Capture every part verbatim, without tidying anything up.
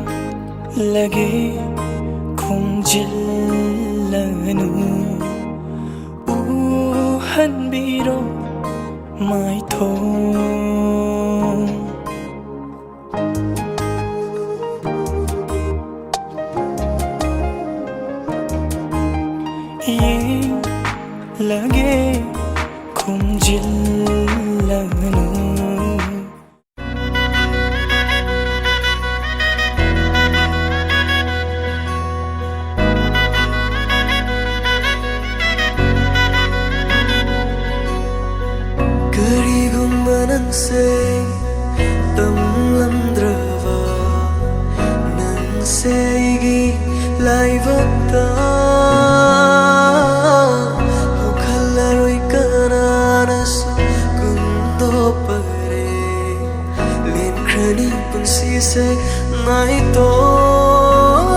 ꯌꯦꯡꯂꯒꯦ ꯈꯨꯝꯖꯤꯜꯂꯅꯨ, ꯎꯍꯟꯕꯤꯔꯣ ꯃꯥꯏꯊꯣꯡ꯫ ꯌꯦꯡꯂꯒꯦ ꯈꯨꯝꯖꯤꯜꯂꯅꯨ꯫ ꯀꯔꯤꯒꯨꯝꯕ ꯅꯪꯁꯦ ꯇꯝꯂꯝꯗ꯭ꯔꯕ, ꯅꯪꯁꯦ ꯑꯩꯒꯤ ꯂꯥꯏꯕꯛꯇ ꯍꯧꯈꯠꯂꯔꯣꯏ ꯀꯅꯥꯅꯁꯨ ꯀꯨꯟꯗꯣꯛꯄꯔꯦ꯫ ꯂꯦꯟꯈ꯭ꯔꯅꯤ ꯄꯨꯟꯁꯤꯁꯦ ꯅꯥꯏꯇꯣꯝ꯫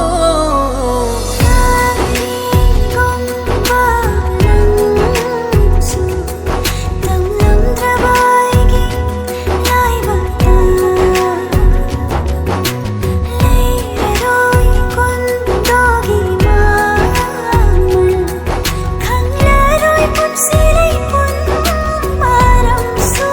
ꯀꯔꯤꯒꯨꯝꯕ ꯅꯪꯁꯨ ꯇꯝꯂꯝꯗ꯭ꯔꯕ ꯑꯩꯒꯤ ꯂꯥꯏꯕꯛꯇ ꯂꯩꯔꯔꯣꯏ ꯀꯨꯟꯗꯣꯒꯤ ꯃꯃꯜ, ꯈꯪꯂꯔꯣꯏ ꯄꯨꯟꯁꯤ ꯂꯩꯄꯨꯟ ꯃꯔꯝꯁꯨ꯫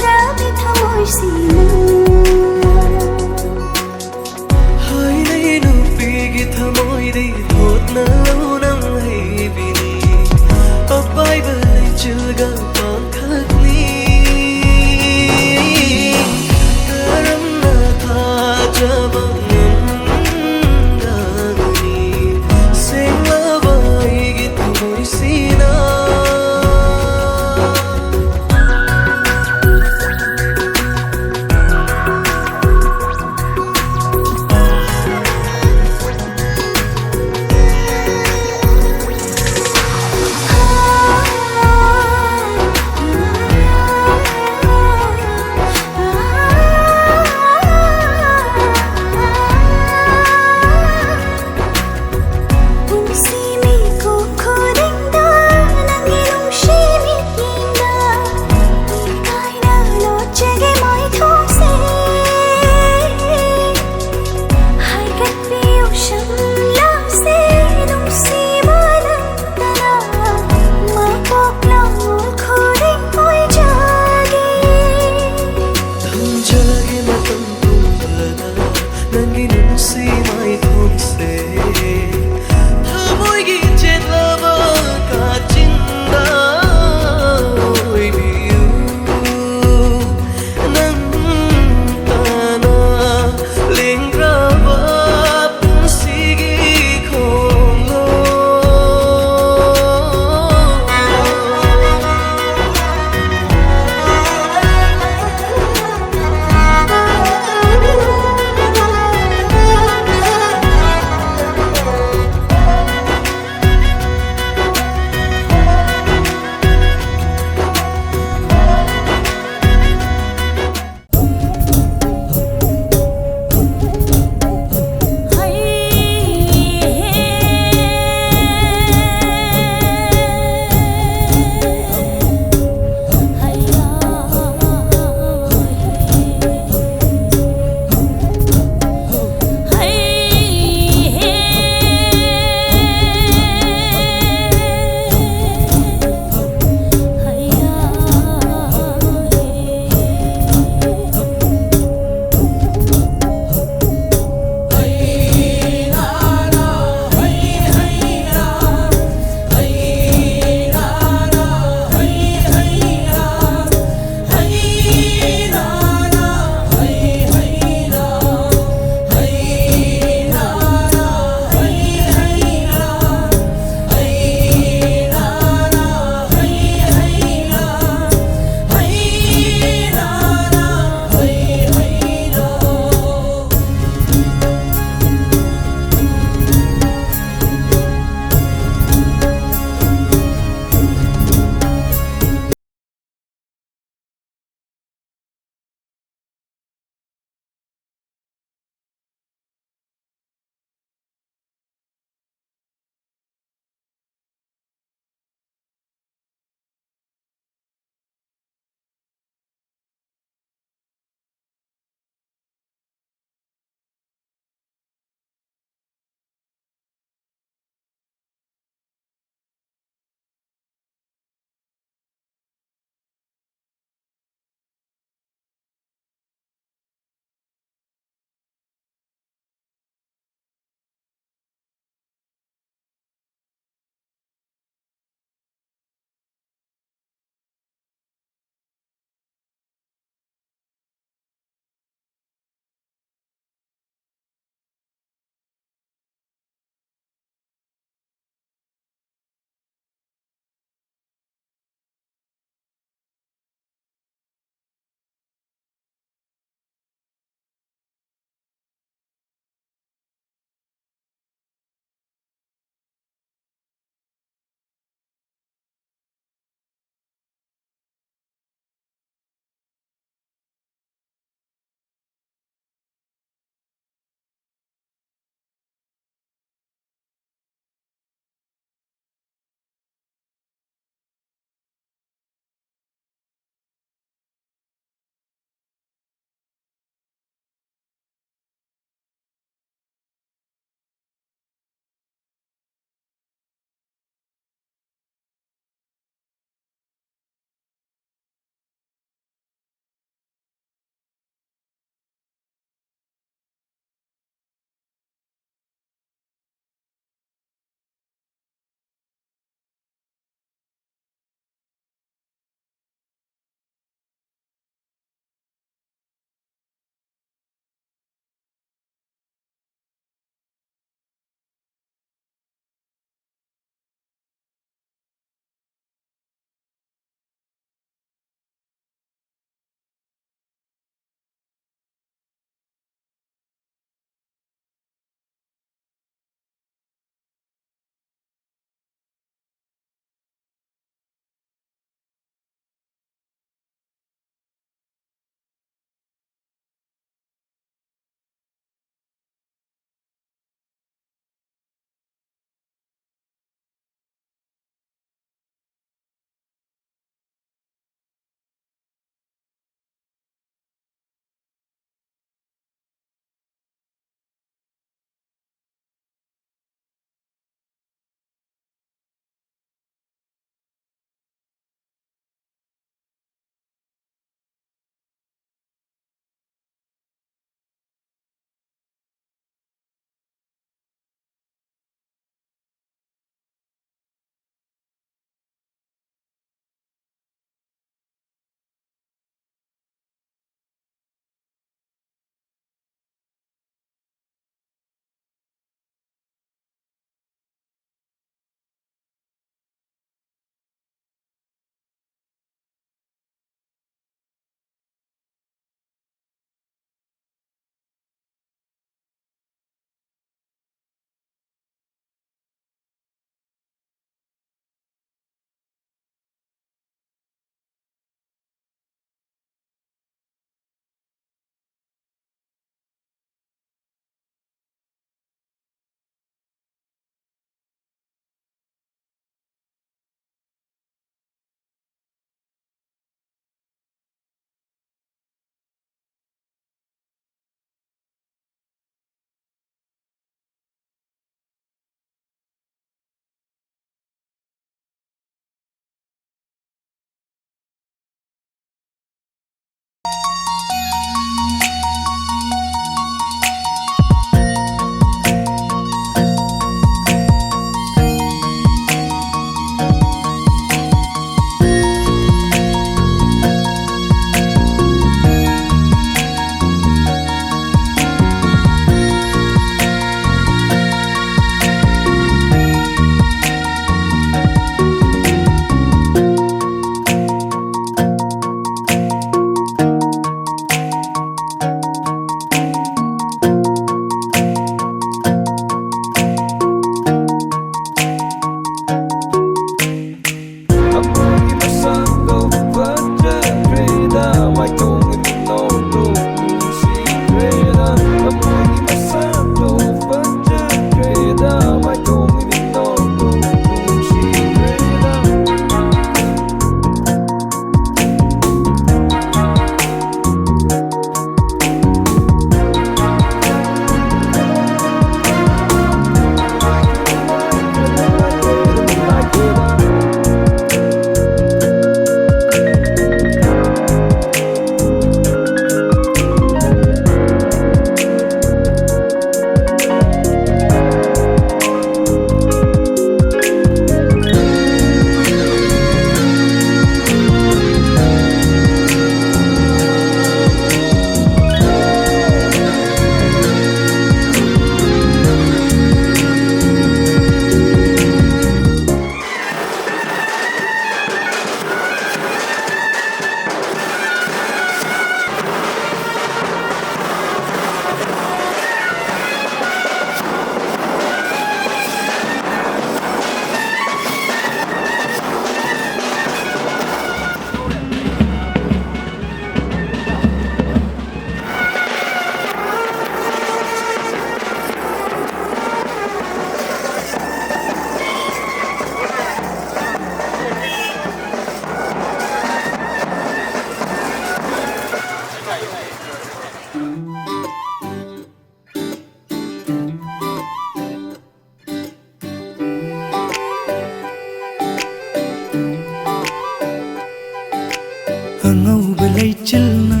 ꯑꯉꯧꯕ ꯂꯩꯆꯤꯜꯅ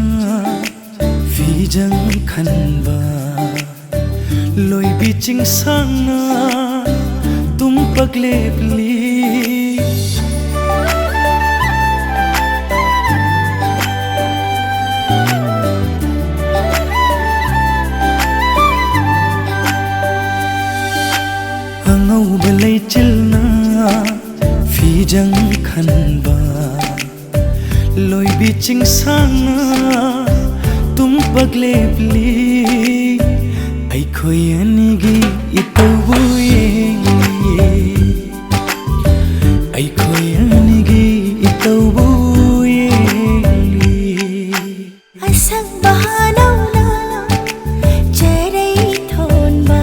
ꯐꯤꯖꯪ ꯈꯟꯕ, ꯂꯣꯏꯕꯤ ꯆꯤꯡꯁꯥꯡꯅ ꯇꯨꯝꯄꯛ ꯂꯦꯞꯂꯤ꯫ ꯑꯉꯧꯕ ꯂꯩꯆꯤꯜꯅ ꯐꯤꯖꯪ ꯈꯟꯕ, ꯂꯣꯏꯕꯤ ꯆꯤꯡꯁꯥꯡꯅ ꯇꯨꯝꯄꯛ ꯂꯦꯞꯂꯤ꯫ ꯑꯩꯈꯣꯏ ꯑꯅꯤꯒꯤ ꯏꯇꯧꯕꯨ ꯌꯦꯡꯂꯤ꯫ ꯑꯩꯈꯣꯏ ꯑꯅꯤꯒꯤ ꯏꯇꯧꯕꯨ ꯌꯦꯡꯂꯤ꯫ ꯑꯁꯪꯕ ꯍꯥꯅꯧꯅ ꯆꯔꯩ ꯊꯣꯟꯕ,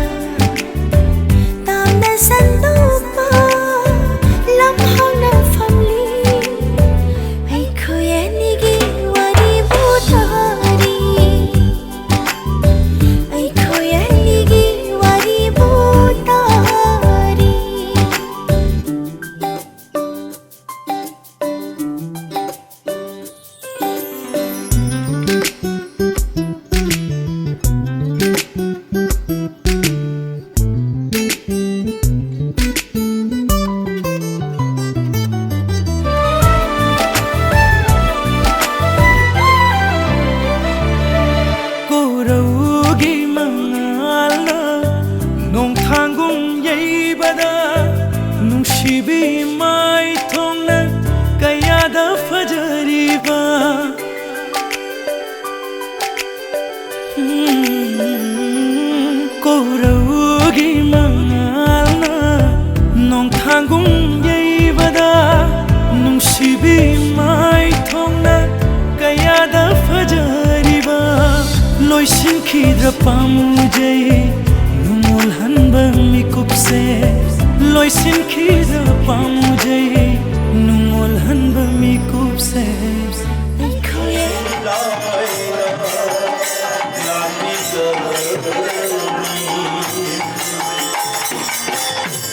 ꯇꯥꯝꯅ ꯁꯟꯗꯣꯛꯄ ꯂꯝꯍꯥꯡꯅ ꯐꯝꯂꯤ꯫ ꯑꯩꯈꯣꯏ ꯑꯅꯤꯒꯤ ꯋꯥꯔꯤꯕꯨ ꯇꯥꯔꯤ꯫ ꯑꯩꯈꯣꯏ ꯑꯅꯤꯒꯤ ꯋꯥꯔꯤꯕꯨ ꯇꯥꯔꯤ꯫ ꯀꯣꯔꯧꯒꯤ ꯃꯉꯥꯜꯅ ꯅꯣꯡꯊꯥꯡꯒꯨꯝ ꯌꯩꯕꯗ, ꯅꯨꯡꯁꯤꯕꯤ ꯃꯥꯏꯊꯣꯡꯅ ꯀꯌꯥꯗ ꯐꯖꯔꯤꯕ꯫ ꯀꯣꯔꯧꯒꯤ ꯃꯉꯥꯜꯅ ꯅꯣꯡꯊꯥꯡꯒꯨꯝ ꯌꯩꯕꯗ, ꯅꯨꯡꯁꯤꯕꯤ ꯃꯥꯏꯊꯣꯡꯅ ꯀꯌꯥꯗ ꯐꯖꯔꯤꯕ꯫ ꯂꯣꯏꯁꯤꯟꯈꯤꯗ꯭ꯔ ꯄꯥꯝꯖꯩ ꯅꯨꯡꯉꯣꯜꯍꯟꯕ ꯃꯤꯀꯨꯞꯁꯦ, ꯂꯣꯏꯁꯤꯟꯈꯤꯗ꯭ꯔ ꯄꯥꯝꯖꯩ ꯅꯨꯡꯉꯣꯜꯍꯟꯕ ꯃꯤꯀꯨꯞꯁꯦ꯫ ꯑꯩꯈꯣꯏ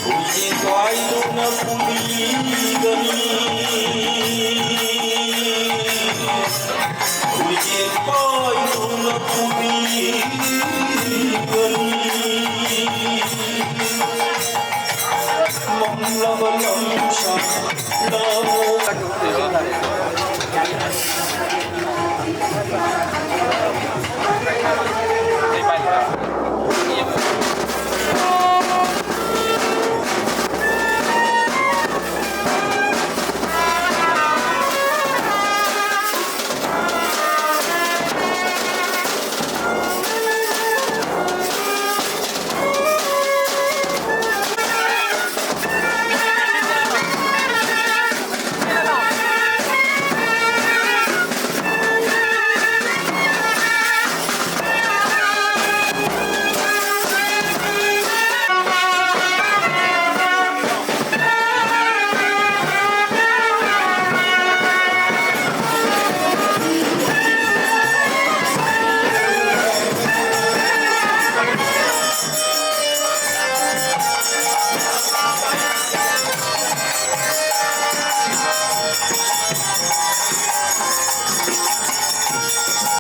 ꯍꯧꯖꯤꯛ ꯄꯥꯏꯗꯨꯅ ꯄꯨꯕꯤꯒꯅꯤ꯫ ꯍꯧꯖꯤꯛ ꯄꯥꯏꯗꯨꯅ ꯄꯨꯕꯤꯒꯅꯤ꯫ ꯃꯝꯂꯕ ꯂꯝꯁꯥꯡꯗ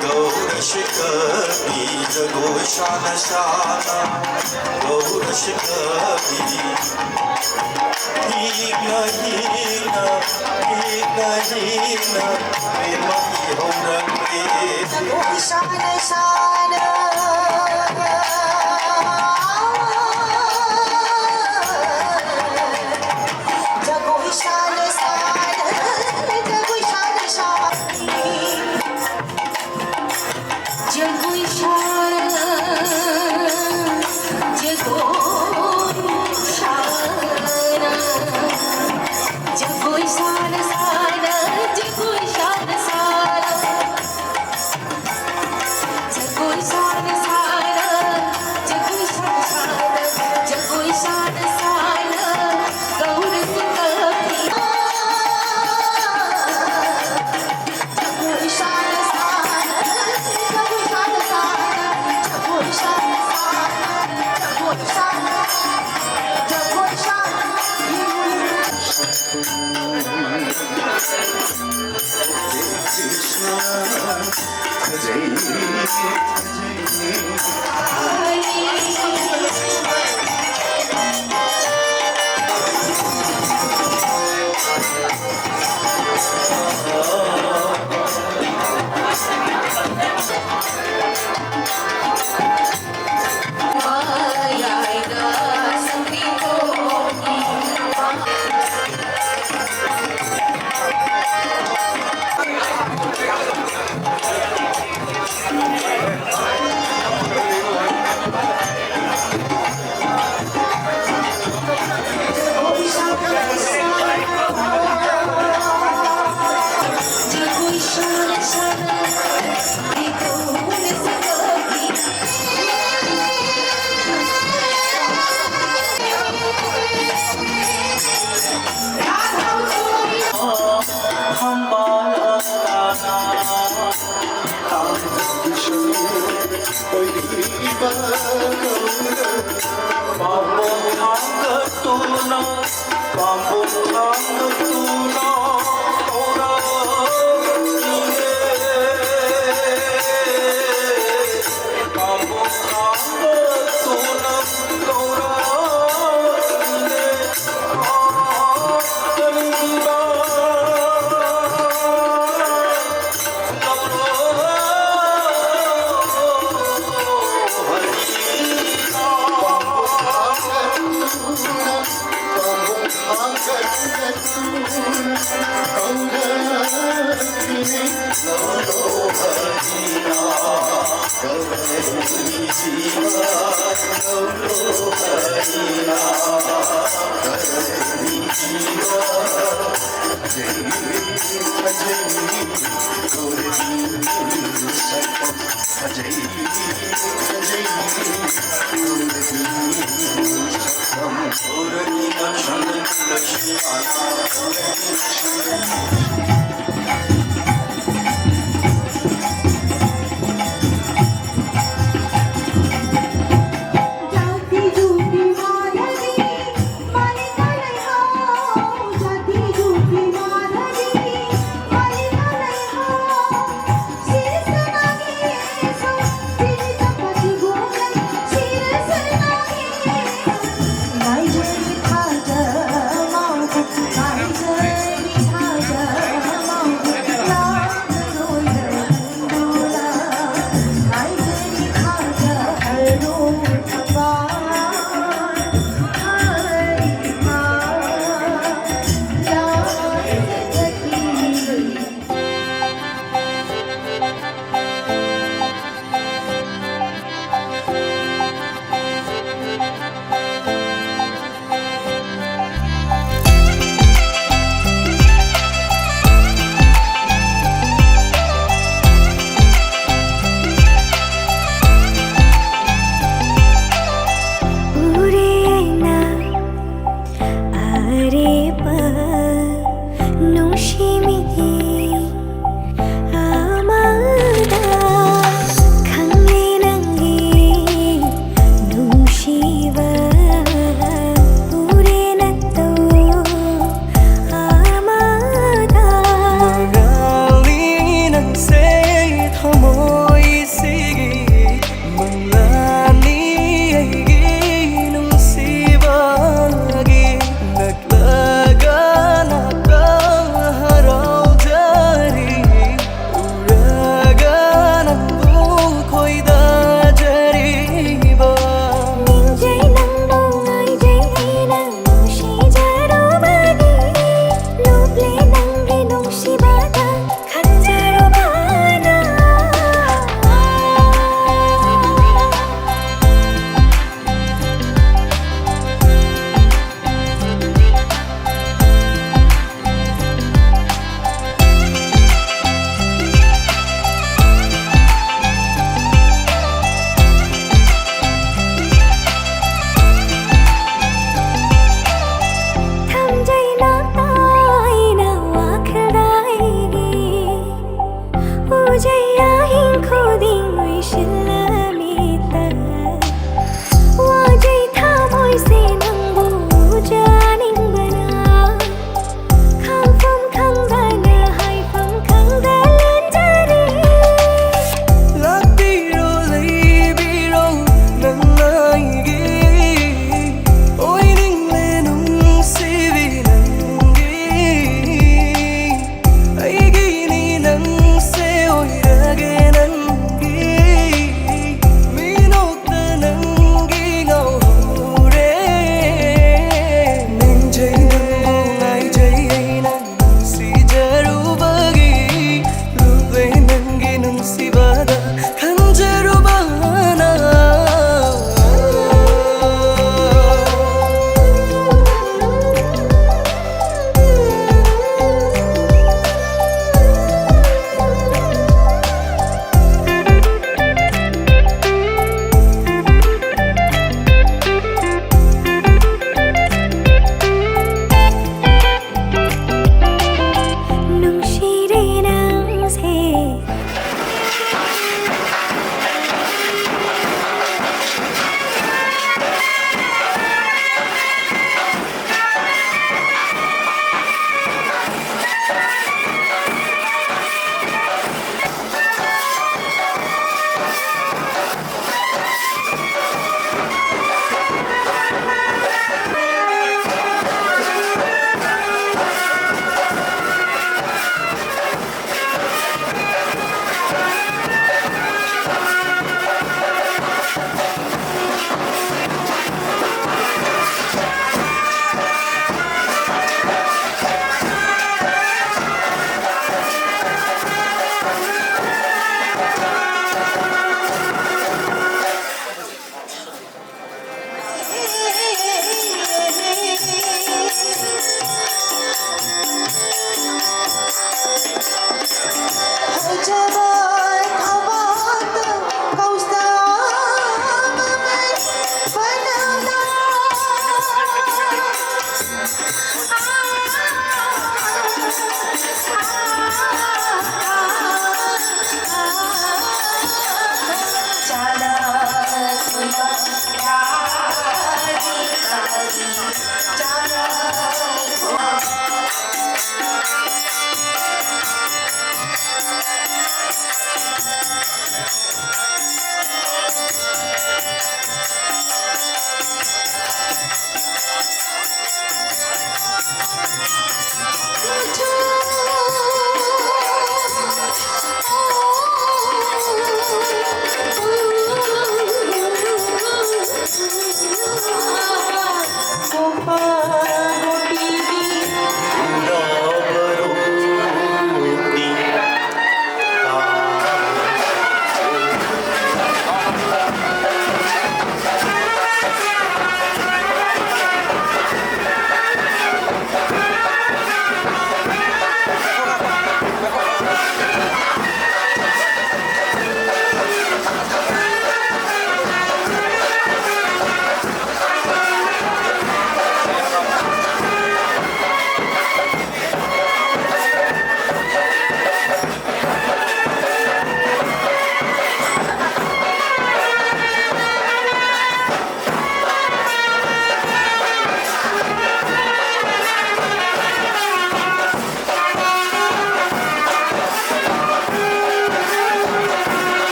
ꯒꯧꯔ ꯁꯤꯀꯕꯤ ꯖꯒꯣꯏ ꯁꯥꯅ ꯁꯥꯅ, ꯒꯧꯔ ꯁꯤꯀꯕꯤ ꯍꯤꯡꯅ ꯍꯤꯡꯅ, ꯍꯤꯡꯅ ꯍꯤꯡꯅ, ꯄ꯭ꯔꯦꯃꯒꯤ ꯍꯧꯔꯛꯂꯦ꯫ ꯖꯒꯣꯏ ꯁꯥꯅ ꯁꯥꯅ, ꯖꯒꯣꯏ ꯁꯥꯅ ꯁꯥꯅ, ꯖꯒꯣꯏ ꯁꯥꯅ ꯁꯥꯅ꯫ ꯖꯒꯣꯏ ꯁꯥꯔ, ꯖꯒꯣꯏ ꯁꯥꯔ, ꯖꯒꯣꯏ ꯁꯥꯔ, ꯁꯥꯔ, ꯖꯒꯣꯏ ꯁꯥꯔ, ꯁꯥꯔ, ꯖꯒꯣꯏ ꯁꯥꯔ꯫ ꯄꯥꯝꯕꯣꯝ ꯊꯥꯡꯒꯠꯇꯨꯅ, ꯄꯥꯝꯕꯣꯝ ꯊꯥꯡꯒꯠꯇꯨꯅ ꯀꯧꯔꯛꯂꯤꯅꯦ꯫ ꯄꯥꯝꯕꯣꯝ ꯊꯥꯡꯒꯠꯇꯨꯅ ꯀꯧꯔꯛꯂꯤꯅꯦ꯫ ꯀꯔꯤꯒꯤꯅꯣ?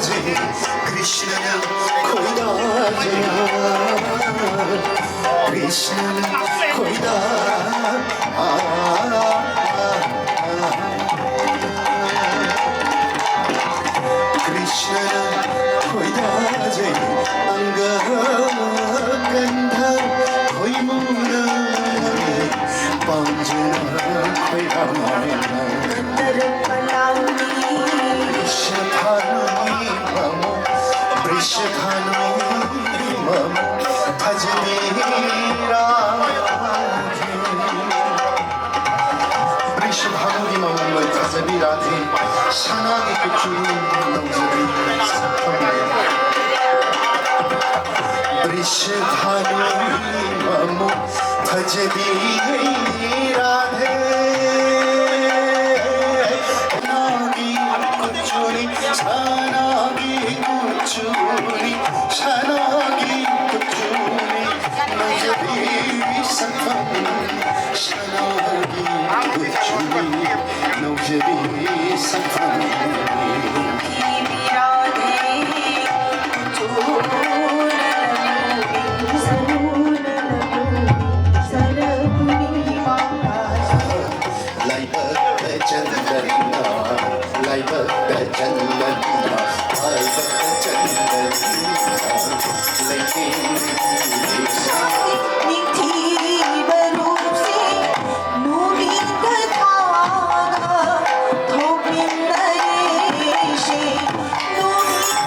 कृष्णन खोइदा जया, कृष्णन खोइदा, आ, आ, आ, आ। कृष्णन खोइदा जया, अंग गंध खोइमुना, पांजना खोइदा। वृषभानुमम, वृषभानुमम, भजवीरा। वृषभानुमम, भजवीरा। ꯁꯅꯥꯒꯤ ꯀꯨꯆꯨ ꯅꯧꯖꯕꯤ ꯁꯛꯐꯝꯅꯤ꯫ वृषभानुमम, भजवीरा। ꯁꯅꯥꯒꯤ ꯀꯨꯆꯨꯅꯤ, ꯁꯅꯥꯒꯤ ꯀꯨꯆꯨꯅꯤ, ꯁꯅꯥꯒꯤ ꯀꯨꯆꯨꯅꯤ, ꯅꯧꯖꯕꯤ ꯁꯛꯐꯝ, ꯁꯅꯥꯒꯤ ꯀꯨꯆꯨꯅꯤ, ꯅꯧꯖꯕꯤ ꯁꯛꯐꯝ꯫ ꯂꯥꯏꯕꯛꯇ ꯆꯟꯗꯅ, ꯂꯥꯏꯕꯛꯇ ꯆꯟꯗꯅ, ꯂꯥꯏꯕꯛꯇ ꯆꯟꯗꯅ, ꯂꯩꯇꯦꯡ ꯅꯤꯡꯊꯤꯕ ꯔꯨꯞꯁꯦ ꯅꯨꯃꯤꯠꯇ ꯊꯥꯒ ꯊꯣꯛꯃꯤꯟꯅꯔꯦꯁꯦ ꯅꯨꯃꯤꯠ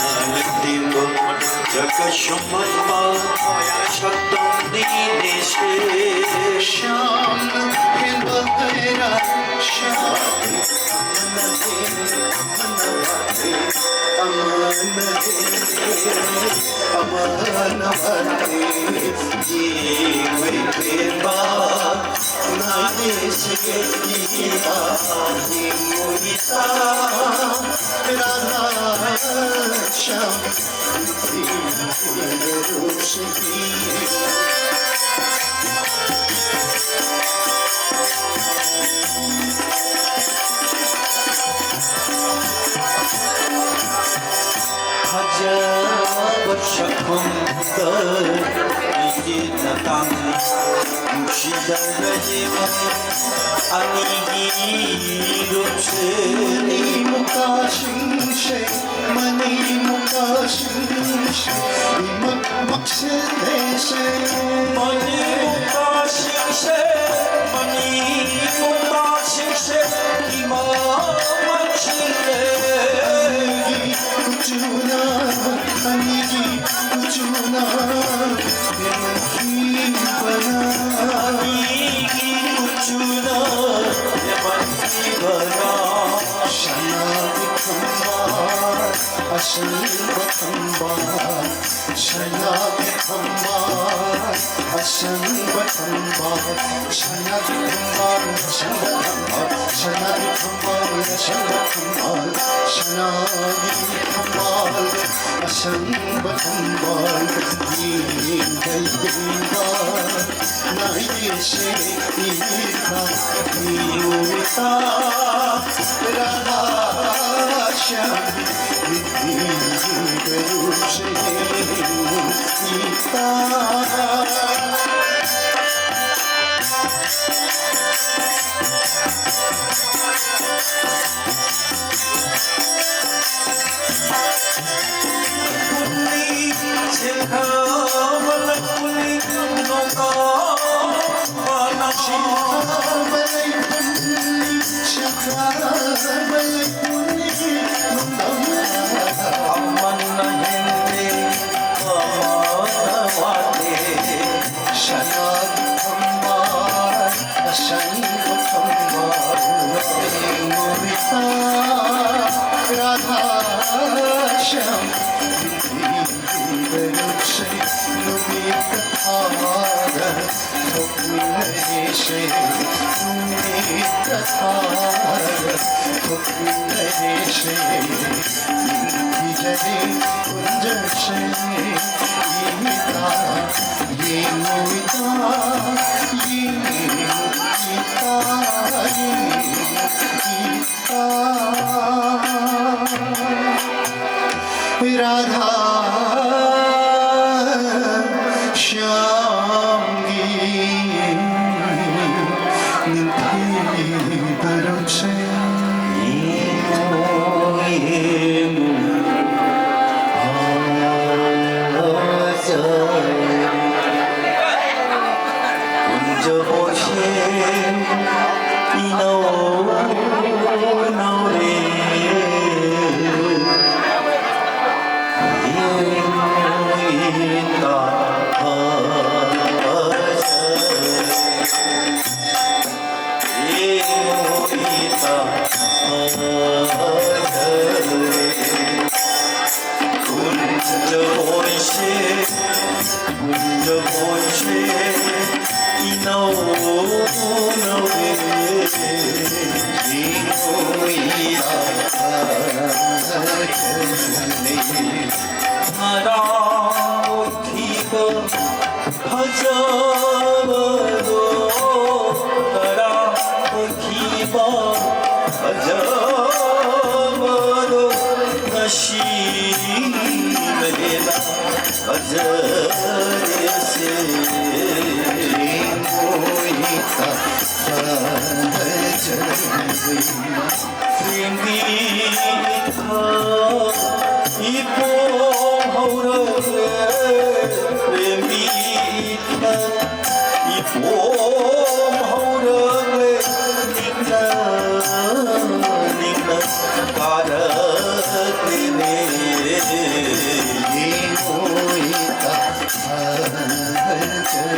ꯅꯪꯗꯤꯕꯨ ꯖꯒ ꯁꯨꯝꯍꯠꯄ ꯁꯛꯇꯝꯅꯤꯅꯦꯁꯦ꯫ ꯁ꯭ꯌꯥꯝꯅ ꯍꯦꯟꯕ ꯍꯩꯔꯥ ꯁ꯭ꯌꯥꯝ꯫ ꯑꯃꯅ ꯍꯦꯟ, ꯑꯃꯅ ꯋꯥꯠꯂꯤ, ꯑꯃꯅ ꯍꯦꯟ, ꯑꯃꯅ ꯋꯥꯠꯂꯤ꯫ ꯌꯦꯡꯕ ꯄꯦꯟꯕ ꯅꯥꯏꯗꯦꯁꯦ ꯏꯃꯥ ꯌꯦꯡꯉꯨ ꯏꯆꯥ꯫ ꯐꯖꯕ ꯁꯛꯐꯝꯗ ꯏꯆꯦꯠꯅ ꯇꯥꯡꯂꯤ ꯅꯨꯡꯁꯤꯗꯧꯔꯕ ꯑꯅꯤꯒꯤ ꯔꯨꯞꯁꯦ꯫ ꯃꯅꯤ ꯃꯨꯛꯇꯥꯁꯤꯡꯁꯦ, ꯃꯅꯤ ꯃꯨꯛꯇꯥꯁꯤꯡꯁꯦ, ꯏꯃꯛ ꯃꯛꯁꯤꯜꯂꯦꯁꯦ꯫ ꯃꯅꯤ ꯃꯨꯛꯇꯥꯁꯤꯡꯁꯦ, ꯃꯅꯤ ꯃꯨꯛꯇꯥꯁꯤꯡꯁꯦ, ꯏꯃꯛ ꯃꯛꯁꯤꯜꯂꯦ꯫ ꯑꯅꯤꯒꯤ ꯀꯨꯆꯨꯅ, ꯑꯅꯤꯒꯤ ꯀꯨꯆꯨꯅ ꯌꯥꯝꯃꯟꯈꯤꯕꯅ꯫ ꯑꯅꯤꯒꯤ ꯀꯨꯆꯨꯅ ꯌꯥꯝꯃꯟꯈꯤꯕꯅ꯫ ꯁꯅꯥꯒꯤ ꯊꯝꯕꯥꯜ, ꯑꯁꯤꯕ ꯊꯝꯕꯥꯜ, ꯁꯅꯥꯒꯤ ꯊꯝꯕꯥꯜ, ꯑꯁꯪꯕ ꯊꯝꯕꯥꯜ, ꯁꯅꯥꯒꯤ ꯊꯝꯕꯥꯜ, ꯑꯁꯪꯕ ꯊꯝꯕꯥꯜ, ꯁꯅꯥꯒꯤ ꯊꯝꯕꯥꯜ, ꯑꯁꯪꯕ ꯊꯝꯕꯥꯜ, ꯁꯅꯥꯒꯤ ꯊꯝꯕꯥꯜ, ꯑꯁꯪꯕ ꯊꯝꯕꯥꯜ, ꯌꯦꯡꯕ ꯌꯦꯡꯕ ꯅꯥꯏꯗꯦꯁꯦ ꯏꯇꯥ, ꯏꯇꯥ, ꯔꯥꯙꯥ ꯁ꯭ꯌꯥꯝ꯫ ꯁꯅꯥꯒꯤ ꯊꯝꯕꯥꯜ, ꯑꯁꯪꯕ ꯊꯝꯕꯥꯜ, ꯅꯣꯔꯤꯇꯥ, ꯔꯥꯙꯥ ꯁ꯭ꯌꯥꯝ, ꯅꯨꯄꯤ ꯅꯨꯄꯤꯗ ꯅꯨꯡꯁꯤ, ꯅꯨꯃꯤꯠꯇ ꯊꯥꯗ ꯊꯣꯛꯃꯤꯟꯅꯔꯤꯁꯦ, ꯅꯨꯃꯤꯠꯇ ꯊꯥꯗ ꯊꯣꯛꯃꯤꯟꯅꯔꯤꯁꯦ, ꯅꯤꯡꯊꯤꯖꯔꯤ ꯈꯨꯟꯖꯔꯁꯦ, ꯏꯃꯤꯇꯥ, ꯌꯦꯡꯉꯨ ꯏꯇꯥ, ꯌꯦꯡꯉꯨ ꯏꯇꯥ, ꯌꯦꯡꯉꯨ ꯏꯇꯥ꯫ राधा श्याम की निंथई बरुचे। ꯐꯖꯕꯗꯣ ꯇꯔꯥ ꯑꯣꯏꯈꯤꯕ ꯐꯖꯕꯗꯣ ꯉꯁꯤꯅ ꯍꯦꯟꯅ ꯐꯖꯔꯦꯁꯦ꯫ ꯌꯦꯡꯉꯣ ꯏꯇꯥ ꯐꯖꯔꯦ꯫ ꯄ꯭ꯔꯦꯝꯒꯤ ꯏꯊꯛ ꯏꯄꯣꯝ ꯍꯧꯔꯛꯂꯦ, ꯄ꯭ꯔꯦꯝꯒꯤ ꯏꯊꯛ ꯏꯄꯣꯝ ꯍꯧꯔꯛꯂꯦ, ꯂꯤꯛꯅ ꯂꯤꯛꯅ ꯀꯥꯔꯛꯂꯦꯅꯦ꯫ ꯌꯦꯡꯉꯣ ꯏꯇꯥ ꯐꯖꯔꯦ꯫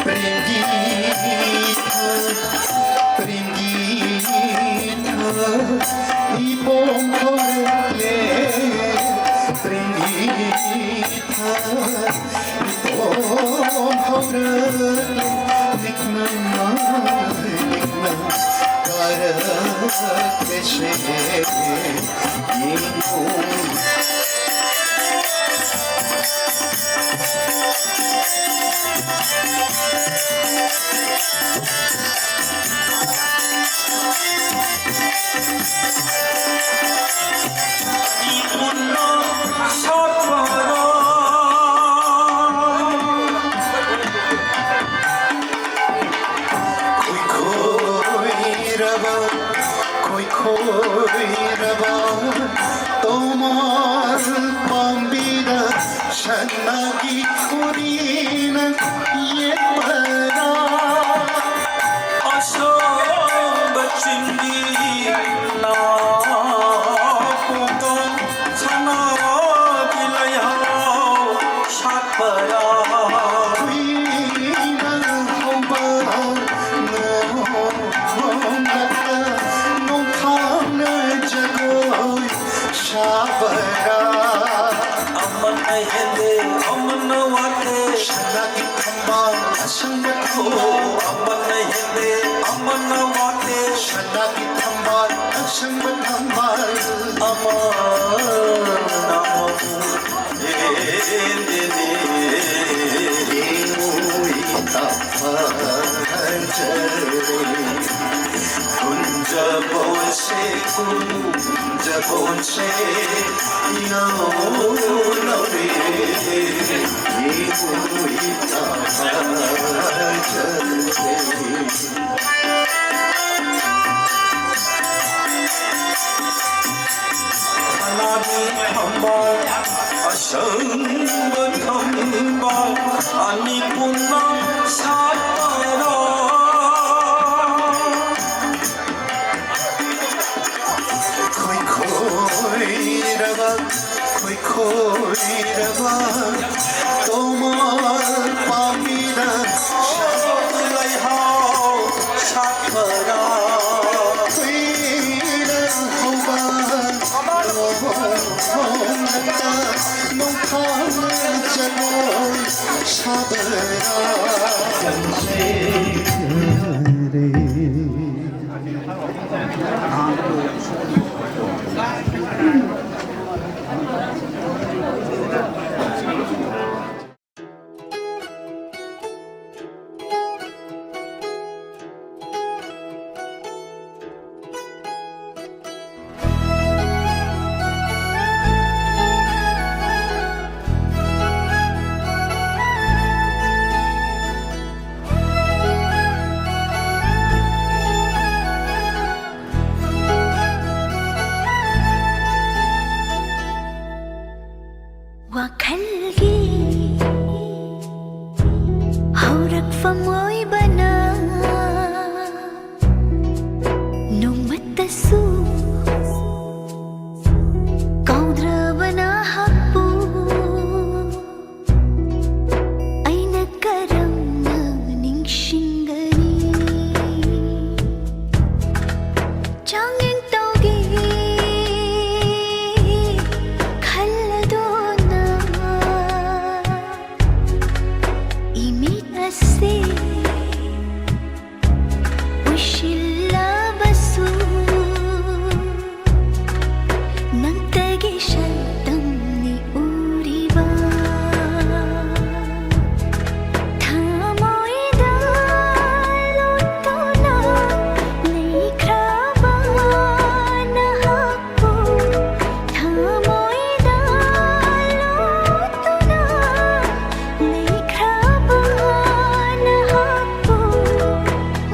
ꯄ꯭ꯔꯦꯝꯒꯤ ꯏꯊꯛ, ꯄ꯭ꯔꯦꯝꯒꯤ ꯏꯊꯛ ꯏꯄꯣꯝ ꯍꯧꯔꯛꯂꯦ꯫ ꯄ꯭ꯔꯦꯝꯒꯤ ꯏꯊꯛ ꯏꯄꯣꯝ ꯍꯧꯔꯛꯂꯦ꯫ ꯂꯤꯛꯅ ꯂꯤꯛꯅ ꯀꯥꯔꯛꯂꯦꯁꯦ꯫ ꯌꯦꯡꯉꯨ꯫ ꯈꯣꯏꯈꯣꯏꯔꯕ ꯇꯣꯃꯥꯜ ꯄꯥꯝꯕꯤꯗ ꯁꯅꯥꯒꯤ ꯈꯨꯔꯤꯅ ꯌꯦꯛꯄꯔꯥ? ꯑꯁꯣꯡꯕ ꯆꯤꯡꯒꯤ ꯅꯥꯄꯨꯗ ꯁꯅꯥꯒꯤ ꯂꯩꯍꯥꯎ ꯁꯥꯠꯄꯔꯥ? ꯀꯨꯏꯅ ꯍꯧꯕ ꯅꯣꯡꯂꯛꯇ ꯅꯣꯡꯐꯥꯅ ꯖꯒꯣꯏ ꯁꯥꯕꯔꯥ? ꯑꯃꯅ ꯍꯦꯟꯗꯦ, ꯑꯃꯅ ꯋꯥꯠꯇꯦ꯫ ꯁꯅꯥꯒꯤ ꯊꯝꯕꯥꯜ ꯑꯁꯪꯕ ꯊꯝꯕꯥꯜ꯫ ꯑꯃꯅ ꯍꯦꯟꯗꯦ, ꯑꯃꯅ ꯋꯥꯠꯇꯦ꯫ ꯁꯅꯥꯒꯤ ꯊꯝꯕꯥꯜ ꯑꯁꯪꯕ ꯊꯝꯕꯥꯜ꯫ ꯑꯃꯅ ꯑꯃꯕꯨ ꯍꯦꯟꯗꯦꯅꯦ꯫ ꯌꯦꯡꯉꯨ ꯏꯇꯥ ꯐꯖꯔꯦ꯫ ꯀꯨꯟꯖꯕꯣꯟꯁꯦ, ꯀꯨꯟꯖꯕꯣꯟꯁꯦ ꯌꯧꯔꯦ꯫ ꯌꯦꯡꯉꯨ ꯏꯇꯥ ꯐꯖꯔꯦ꯫ ꯁꯅꯥꯒꯤ ꯊꯝꯕꯥꯜ, ꯑꯁꯪꯕ ꯊꯝꯕꯥꯜ, ꯑꯅꯤ ꯄꯨꯟꯅ ꯁꯥꯠꯄꯔꯥ? ꯈꯣꯏꯈꯣꯏꯔꯕ, ꯈꯣꯏꯈꯣꯏꯔꯕ ꯇꯣꯃꯥꯜ ꯄꯥꯝꯕꯤꯗ ꯂꯩꯍꯥꯎ ꯁꯥꯠꯄꯔꯥ? ꯀꯨꯏꯅ ꯍꯧꯕ ꯅꯣꯡꯂꯛꯇ ꯅꯣꯡꯐꯥꯅ ꯖꯒꯣꯏ ꯁꯥꯕꯔꯥ? ꯇꯁꯨ ꯀꯥꯎꯗ꯭ꯔꯕꯅ ꯍꯥꯞꯄꯨ꯫ ꯑꯩꯅ ꯀꯔꯝꯅ ꯅꯤꯡꯁꯤꯡꯒꯅꯤ? ꯆꯥꯡꯌꯦꯡ ꯇꯧꯒꯦ ꯈꯜꯂꯗꯨꯅ ꯏꯃꯤꯠ ꯑꯁꯤ ꯎꯏꯁꯤꯜꯂꯕꯁꯨ ꯅꯪꯇꯒꯤ ꯁꯛꯇꯝꯅꯤ ꯎꯔꯤꯕ꯫ ꯊꯃꯣꯏꯗ ꯂꯣꯠꯇꯨꯅ ꯂꯩꯈ꯭ꯔꯕ ꯅꯍꯥꯛꯄꯨ ꯊꯃꯣꯏꯗ ꯂꯣꯠꯇꯨꯅ ꯂꯩꯈ꯭ꯔꯕ ꯅꯍꯥꯛꯄꯨ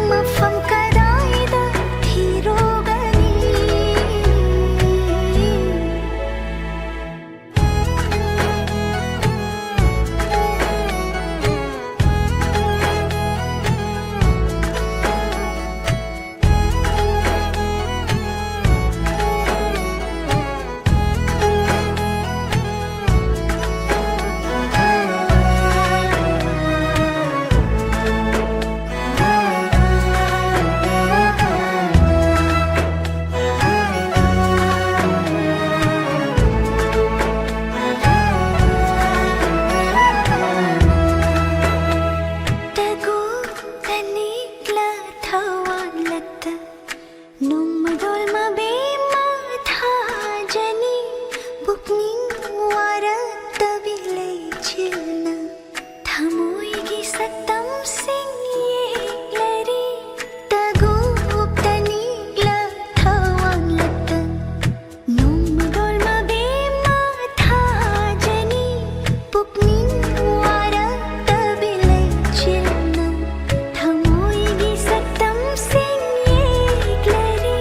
ꯃꯐꯝ ꯀꯗꯥꯏꯗ ꯊꯤꯔꯨꯒꯅꯤ? ꯇꯒꯨ ꯇꯅꯤꯛꯂ ꯊꯋꯥꯟꯂꯛꯇ ꯅꯣꯡꯃꯗꯣꯜ ꯃꯕꯦꯝꯃ ꯊꯥꯖꯅꯤ꯫ ꯄꯨꯛꯅꯤꯡ ꯋꯥꯔꯛꯇꯕꯤ ꯂꯩꯆꯤꯜꯅ ꯊꯃꯣꯏꯒꯤ ꯁꯛꯇꯝꯁꯤꯡ ꯌꯦꯛꯂꯔꯤ꯫ ꯇꯒꯨꯞ ꯇꯅꯤꯛꯂ ꯊꯋꯥꯟꯂꯛꯇ ꯅꯣꯡꯃꯗꯣꯜ ꯃꯕꯦꯝꯃ ꯊꯥꯖꯅꯤ꯫ ꯄꯨꯛꯅꯤꯡ ꯋꯥꯔꯛꯇꯕꯤ ꯂꯩꯆꯤꯜꯅ ꯊꯃꯣꯏꯒꯤ ꯁꯛꯇꯝꯁꯤꯡ ꯌꯦꯛꯂꯔꯤ꯫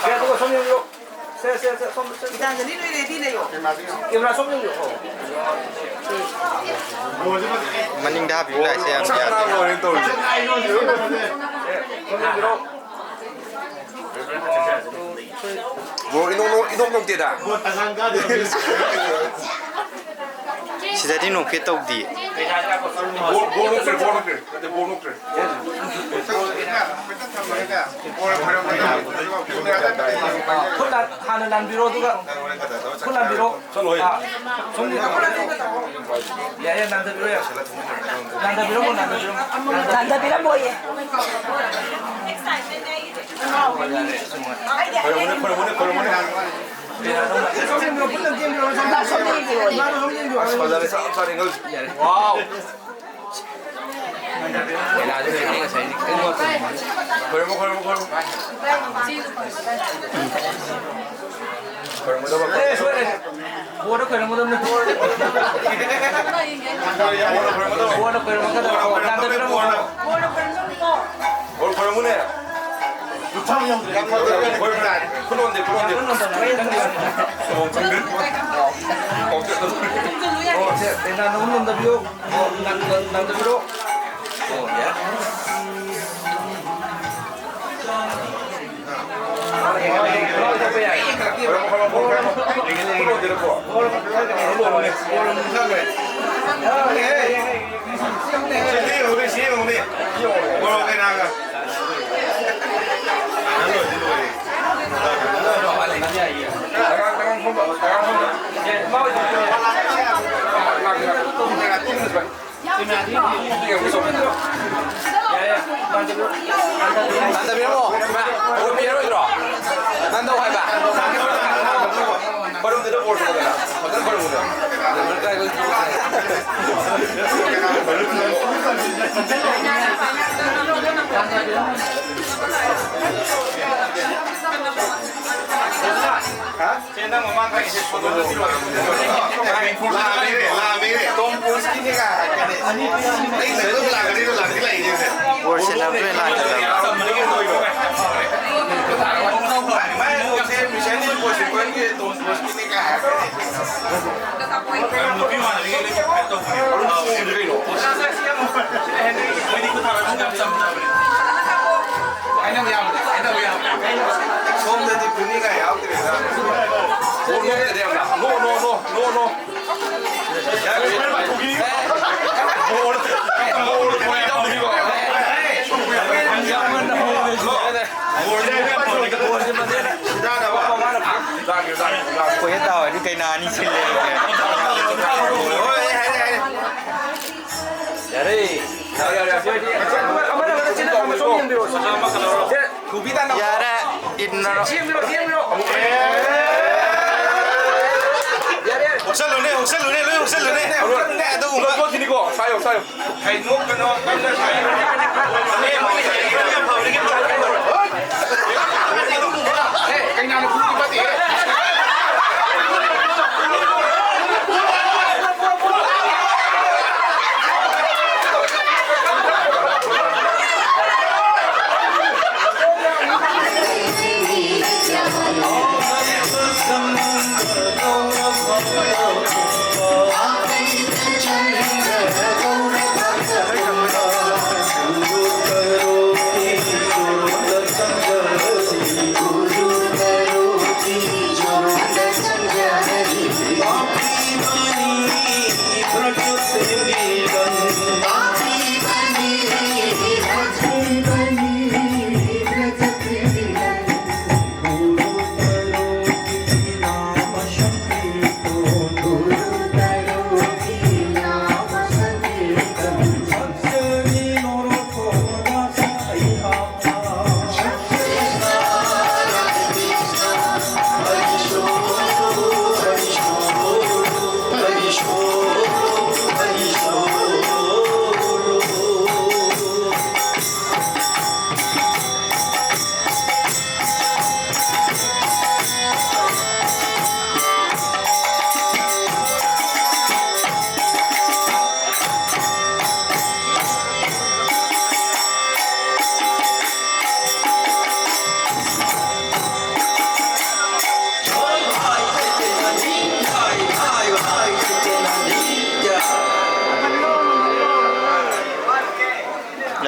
ꯁꯦ, ꯑꯗꯨꯒ ꯁꯣꯝ ꯌꯦꯡꯕꯤꯔꯣ꯫ ꯁꯦ, ꯁꯦ, ꯁꯦ, ꯁꯣꯝ, ꯁꯦ꯫ ꯒꯤꯇꯥꯟꯖꯂꯤ, ꯅꯣꯏ ready ꯂꯩꯌꯣ꯫ ꯀꯦꯃꯦꯔꯥ ꯁꯣꯝ ꯌꯦꯡꯕꯤꯔꯣ꯫ ꯑꯣ꯫ ꯃꯅꯤꯡꯗ ꯍꯥꯞꯄꯤꯌꯨ ꯂꯥꯛꯏꯁꯦ ꯌꯥꯝ ꯌꯥꯗꯦ꯫ ꯁꯣꯝ ꯌꯦꯡꯕꯤꯔꯣ꯫ ꯕ꯭ꯔꯣ, ꯏꯅꯣꯛ ꯅꯣꯛ-, ꯏꯅꯣꯛ ꯅꯣꯛꯇꯦꯗ꯫ ꯁꯤꯗꯗꯤ ꯅꯣꯛꯐꯦꯠ ꯇꯧꯗꯤꯌꯦ꯫ ꯕꯣꯜ, ꯕꯣꯜ ꯅꯣꯛꯇ꯭ꯔꯦ, ꯕꯣꯜ ꯅꯣꯛꯇ꯭ꯔꯦ꯫ ꯅꯠꯇꯦ, ꯕꯣꯜ ꯅꯣꯛꯇ꯭ꯔꯦ꯫ ꯈꯨꯠ ꯂꯥꯟ-, ꯍꯥꯟꯅ ꯂꯥꯟꯕꯤꯔꯣ, ꯑꯗꯨꯒ ꯈꯨꯠ ꯂꯥꯟꯕꯤꯔꯣ꯫ ꯆꯠꯂꯣꯍꯦ꯫ ꯑꯥ, ꯁꯣꯝꯒꯤ ꯌꯥꯏ, ꯌꯥꯏ, ꯅꯥꯟꯊꯕꯤꯔꯣ, ꯌꯥꯏ꯫ ꯅꯥꯟꯊꯕꯤꯔꯣ, ꯅꯥꯟꯊꯕꯤꯔꯣ꯫ ꯅꯥꯟꯊꯕꯤꯔꯝꯃꯣꯏꯌꯦ꯫ ꯈꯣꯏꯔꯝꯃꯨꯅꯦ, ꯈꯣꯏꯔꯝꯃꯨꯅꯦ, ꯈꯣꯏꯔꯝꯃꯨꯅꯦ꯫ ꯑꯁ, ꯐꯖꯔꯦ, ꯆꯞ ꯆꯥꯔꯦ, ꯉꯁꯤ꯫ ꯋꯥꯎ꯫ ꯈꯣꯏꯔꯝꯃꯨ, ꯈꯣꯏꯔꯝꯃꯨ, ꯈꯣꯏꯔꯝꯃꯨ꯫ ꯈꯣꯏꯔꯝꯒꯗꯕ꯫ ꯑꯦ, ꯁꯣꯏꯔꯦ꯫ ꯕꯣꯔꯗ ꯈꯣꯏꯔꯝꯒꯗꯕꯅꯤ꯫ ꯕꯣꯔꯗ ꯈꯣꯏꯔꯝꯒꯗꯕ꯫ ꯕꯣꯔꯗ ꯈꯣꯏꯔꯝꯒꯗꯕ꯫ ꯕꯣꯔ ꯈꯣꯏꯔꯝꯃꯨꯅꯦ꯫ ꯈꯨꯠ ꯂꯣꯟꯗꯦ, ꯈꯨꯠ ꯂꯣꯟꯗꯦ꯫ ꯑꯣ, ꯈꯪꯗꯦ꯫ ꯑꯣ, ꯁꯦ, ꯇꯦꯅꯥ ꯅꯪ ꯅꯝꯗꯕꯤꯌꯨ꯫ ꯑꯣ, ꯅꯪ, ꯅꯪ, ꯅꯪꯗꯕꯤꯔꯣ꯫ ꯑꯣ, ꯌꯥꯏ꯫ ꯇꯥꯟꯊꯕꯤꯔꯝꯃꯣ꯫ ꯏꯃꯥ, ꯕꯣꯔ ꯄꯤꯔꯔꯣꯏꯗ꯭ꯔꯣ? ꯅꯪꯗꯧ ꯍꯥꯏꯕ? ꯈꯣꯏꯔꯝꯗꯨꯗ ꯕꯣꯔ ꯇꯧꯗꯅ꯫ ꯐꯖꯅ ꯈꯣꯏꯔꯝꯃꯨꯗꯅ꯫ ꯍꯥ? ꯅꯪ ꯃꯃꯥꯡ ꯀꯥꯏꯁꯦ ꯁꯣꯗꯣ ꯅꯠꯇ꯭ꯔꯣ? ꯂꯥꯛꯑꯃꯤꯅꯦ, ꯂꯥꯛꯑꯃꯤꯅꯦ꯫ ꯇꯣꯝ ꯀ꯭ꯔꯨꯖꯀꯤꯅꯦꯒ ꯍꯥꯏꯔꯛꯀꯅꯤ꯫ ꯑꯩ ꯂꯩꯕ ꯂꯥꯛꯀꯅꯤꯗꯣ ꯂꯥꯛꯇꯤ ꯂꯥꯛꯏꯅꯦ꯫ ꯕꯣꯜ ꯁꯦꯟꯅꯕꯗꯨ ꯂꯥꯛꯇꯕ꯫ ꯃꯥꯏ ꯃꯥꯏ ꯃꯤꯁꯟ ꯏꯝꯄꯣꯁꯤꯕꯜꯒꯤ ꯇꯣꯝ ꯀ꯭ꯔꯨꯖꯀꯤꯅꯦꯒ ꯍꯥꯏꯔꯛꯀꯅꯤ꯫ ꯅꯨꯄꯤ ꯃꯥꯟꯅꯕꯤꯒ ꯂꯩꯕ ꯐꯦꯠ ꯇꯧꯕꯅꯦ꯫ ꯃꯣꯏꯗꯤ ꯈꯨꯠ ꯊꯥꯔꯒ ꯌꯥꯝ ꯆꯝꯅꯕꯅꯦ꯫ ꯍꯥꯏꯅꯕ ꯌꯥꯕꯅꯦ, ꯍꯥꯏꯅꯕ ꯌꯥꯕꯅꯦ꯫ ꯁꯣꯝꯗꯗꯤ ꯄꯨꯅꯤꯡꯉꯥꯏ ꯌꯥꯎꯗ꯭ꯔꯦꯗ꯫ ꯅꯣ, ꯅꯣ, ꯅꯣ, ꯅꯣ, ꯅꯣ, ꯅꯣ꯫ ꯌꯥꯔꯦ, ꯌꯥꯔꯦ꯫ ꯕꯣꯜ, ꯕꯣꯜ, ꯕꯣꯜ ꯇꯧꯔꯤꯕ꯫ ꯕꯣꯜ ꯇꯥꯔꯗꯤ ꯀꯩꯅꯥ ꯑꯅꯤ ꯁꯤꯜꯂꯦ꯫ ꯍꯣꯏ, ꯍꯥꯏꯔꯦ, ꯍꯥꯏꯔꯦ꯫ ꯌꯥꯔꯦ꯫ ꯌꯥꯔꯦ, ꯌꯥꯔꯦ꯫ ꯑꯃꯅ, ꯑꯃꯅ ꯆꯦꯟꯖꯟ ꯊꯝꯃꯣ, ꯁꯣꯝ ꯌꯦꯡꯕꯤꯔꯣ꯫ ꯁꯦ, ꯊꯨꯕꯤ ꯇꯥꯅ꯫ ꯌꯥꯔꯦ, ꯏꯟꯅꯔꯣ꯫ ꯁꯤ ꯌꯦꯡꯕꯤꯔꯣ, ꯁꯤ ꯌꯦꯡꯕꯤꯔꯣ꯫ ꯑꯃꯨꯛ꯫ ꯌꯥꯔꯦ, ꯌꯥꯔꯦ꯫ ꯍꯨꯛꯆꯜꯂꯨꯅꯦ, ꯍꯨꯛꯆꯜꯂꯨꯅꯦ, ꯂꯣꯏ ꯍꯨꯛꯆꯜꯂꯨꯅꯦ꯫ ꯍꯨꯛꯆꯜꯂꯨꯅꯦ, ꯑꯗꯨꯒꯨꯝꯕ꯫ ꯂꯣꯏ ꯊꯣꯛꯈꯤꯅꯤꯀꯣ, ꯁꯥꯏꯌꯣ, ꯁꯥꯏꯌꯣ꯫ ꯀꯩ ꯅꯣꯛꯀꯅꯣ, ꯀꯟꯅ ꯁꯥꯏꯌꯣ꯫ ꯑꯦ, ꯃꯣꯏ ꯁꯥꯏꯌꯣ, ꯌꯥꯝ ꯐꯕꯅꯤ, ꯀꯩꯝ ꯇꯧꯔꯣꯏ, ꯀꯩꯝ ꯇꯧꯔꯣꯏ꯫ ꯑꯦ, ꯀꯩꯅꯥꯅ ꯐꯨꯔꯗꯤ ꯐꯠꯇꯦꯍꯦ꯫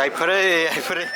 ꯌꯥꯏꯐꯔꯦ, ꯌꯥꯏꯐꯔꯦ꯫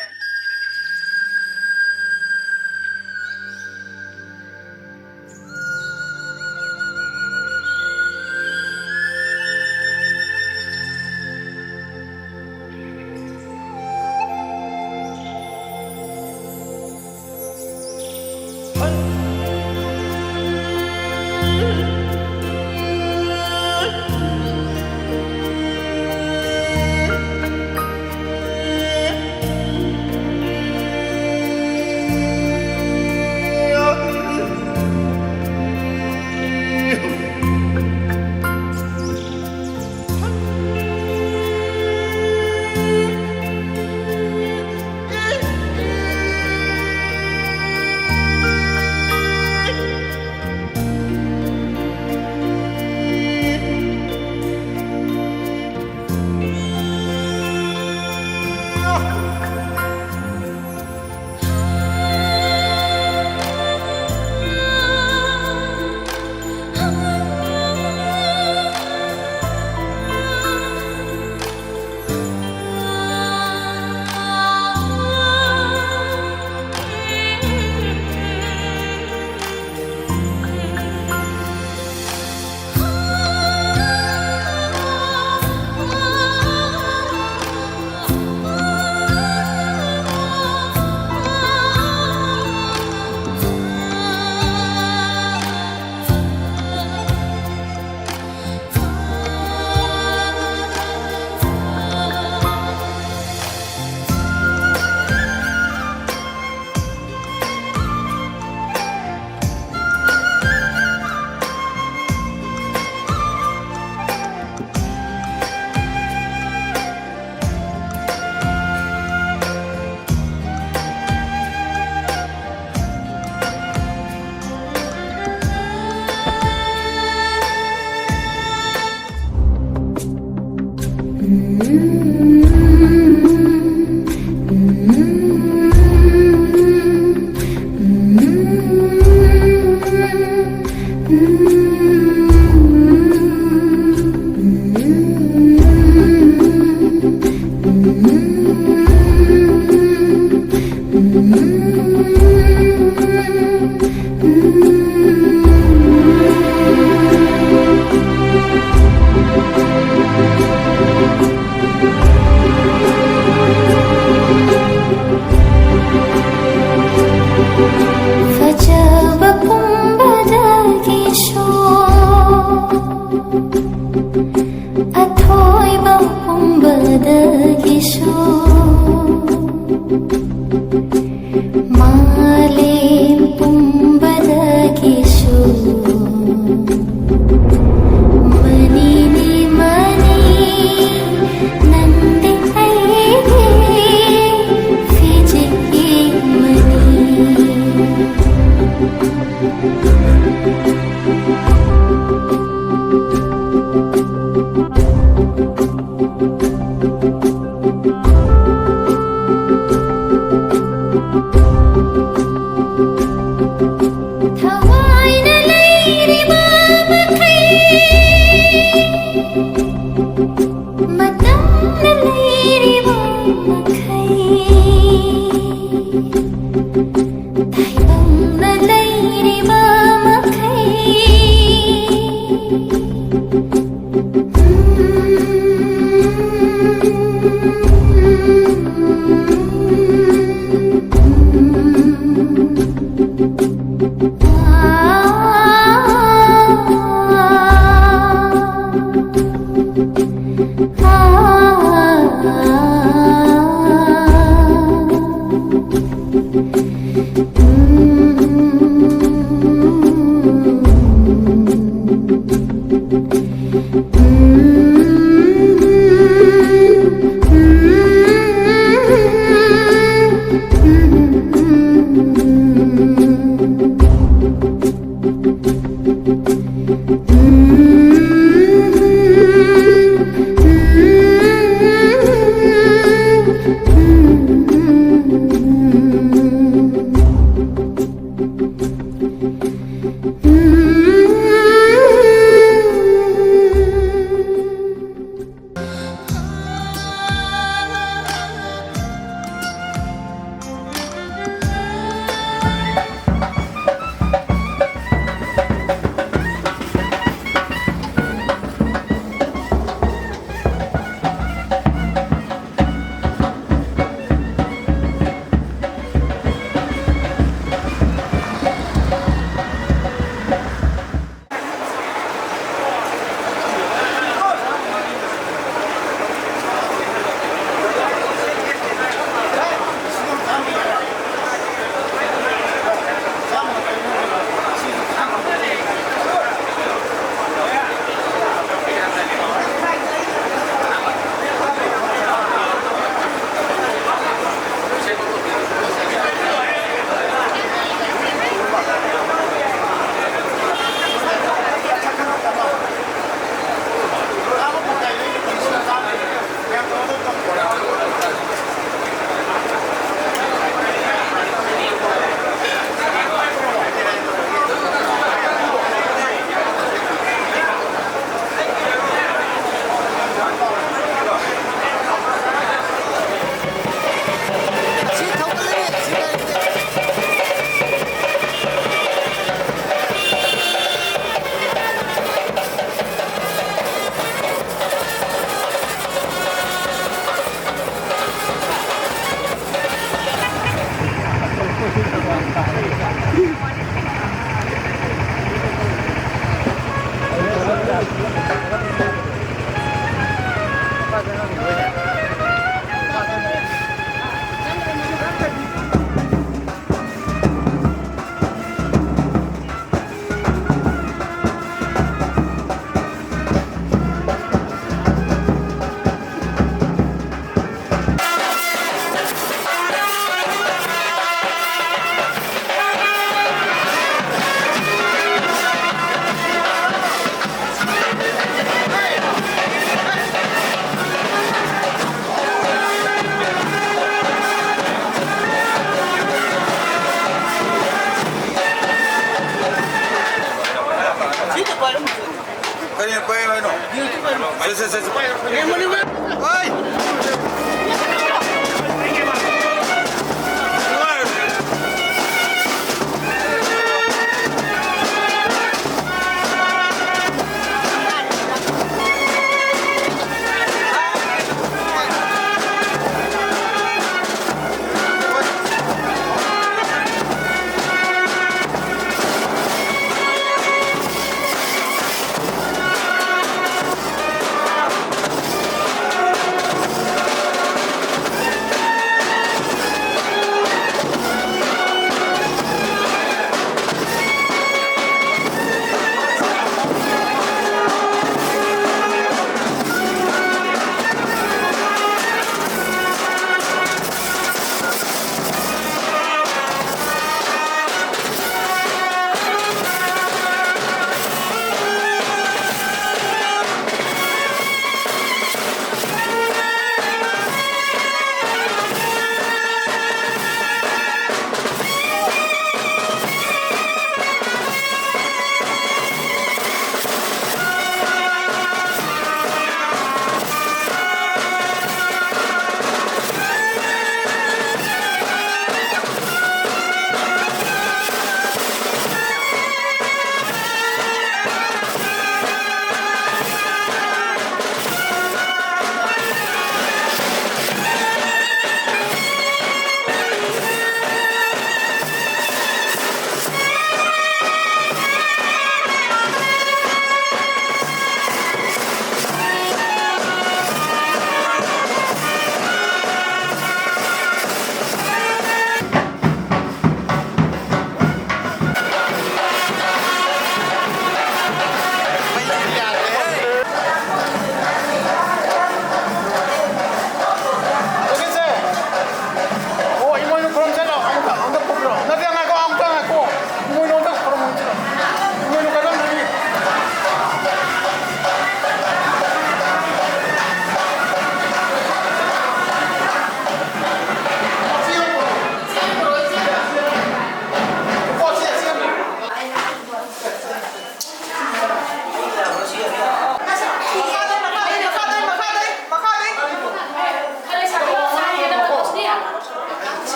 ꯇꯥꯏꯕꯪꯅ ꯂꯩꯔꯤꯕ ꯃꯈꯩ꯫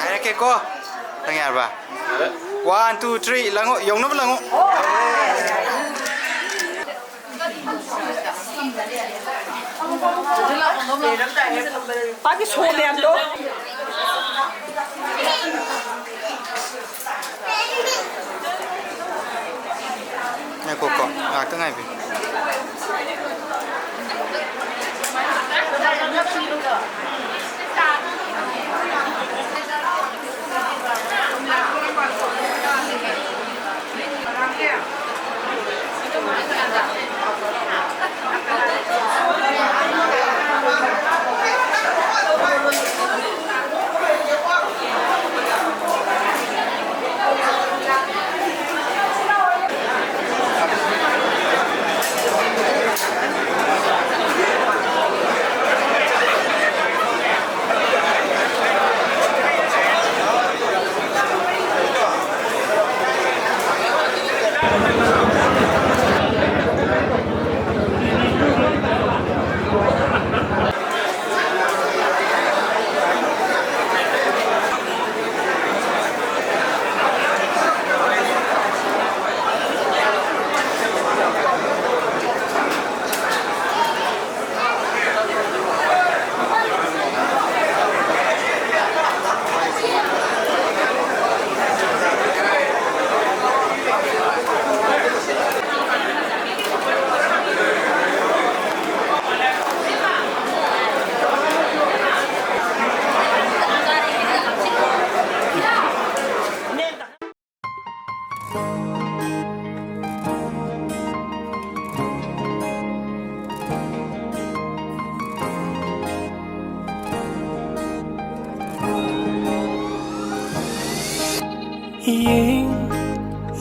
ꯍꯥꯏꯔꯛꯀꯦꯀꯣ꯫ ꯅꯪ ꯌꯥꯔꯕ? One, two, three, ꯂꯪꯉꯣ, ꯌꯧꯅꯕ ꯂꯪꯉꯣ꯫ ꯃꯥꯒꯤ ꯁꯣ ꯃꯌꯥꯝꯗꯣ꯫ ꯉꯥꯏꯈꯣꯀꯣ, ꯉꯥꯏꯍꯥꯛꯇꯪ ꯉꯥꯏꯕꯤꯌꯨ꯫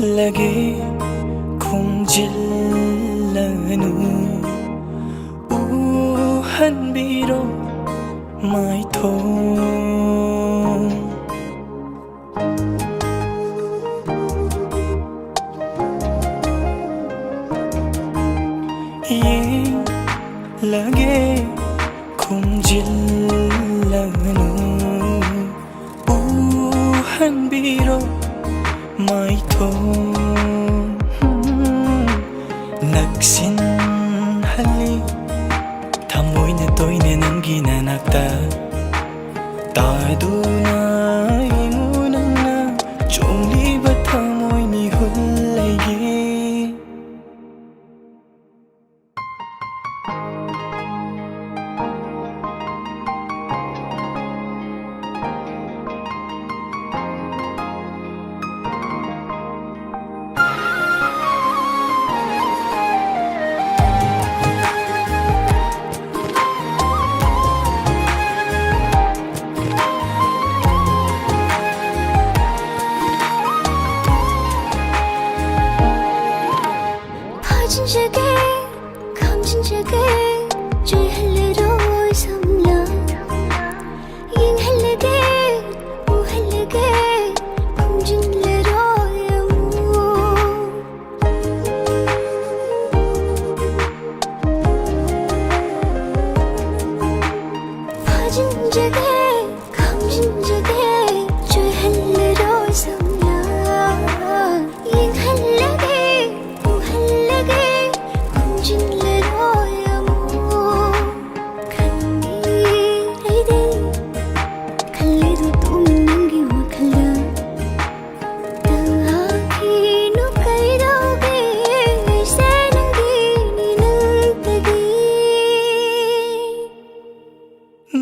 ꯌꯦꯡꯂꯒꯦ ꯈꯨꯝꯖꯤꯜꯂꯅꯨ, ꯎꯍꯟꯕꯤꯔꯣ ꯃꯥꯏꯊꯣꯡ꯫ ꯌꯦꯡꯂꯒꯦ, ꯈꯨꯝꯖꯤꯜꯂꯅꯨ, ꯎꯍꯟꯕꯤꯔꯣ ꯃꯥꯏꯊꯣꯡ꯫ ꯅꯛꯁꯤꯟꯍꯜꯂꯤ, ꯊꯃꯣꯏꯅ ꯇꯣꯏꯅ ꯅꯪꯒꯤ ꯅꯅꯥꯛꯇ꯫ ꯇꯥꯗꯨꯅ ꯌꯦꯡꯉꯨ ꯅꯪꯅ ꯆꯣꯡꯂꯤꯕ ꯊꯃꯣꯏ ꯃꯤꯍꯨꯜ ꯑꯩꯒꯤ꯫ ꯐꯥꯖꯤꯟꯖꯒꯦ, ꯈꯥꯝꯖꯤꯟꯖꯒꯦ, ꯆꯣꯏꯍꯜꯂꯔꯣꯏ ꯁꯝꯅ꯫ ꯌꯦꯡꯍꯜꯂꯒꯦ, ꯎꯍꯜꯂꯒꯦ, ꯈꯨꯝꯖꯤꯜꯂꯔꯣꯏ ꯑꯃꯨꯛ꯫ ꯐꯥꯖꯤꯟꯖꯒꯦ, ꯈꯥꯝꯖꯤꯟꯖꯒꯦ, ꯆꯣꯏꯍꯜꯂꯔꯣꯏ ꯁꯝꯅ꯫ ꯌꯦꯡꯍꯜꯂꯒꯦ, ꯎꯍꯜꯂꯒꯦ, ꯈꯨꯝꯖꯤꯜꯂꯔꯣꯏ ꯑꯃꯨꯛ꯫ ꯈꯟꯕꯤꯔꯤꯗꯦ, ꯈꯜꯂꯤꯗꯨ ꯇꯨꯝꯃꯤ ꯅꯪꯒꯤ ꯋꯥꯈꯜꯗ꯫ ꯇꯥꯈꯤꯅꯨ ꯀꯩꯗꯧꯒꯦ, ꯑꯩꯁꯦ ꯅꯪꯒꯤꯅꯤ ꯅꯪꯇꯒꯤ꯫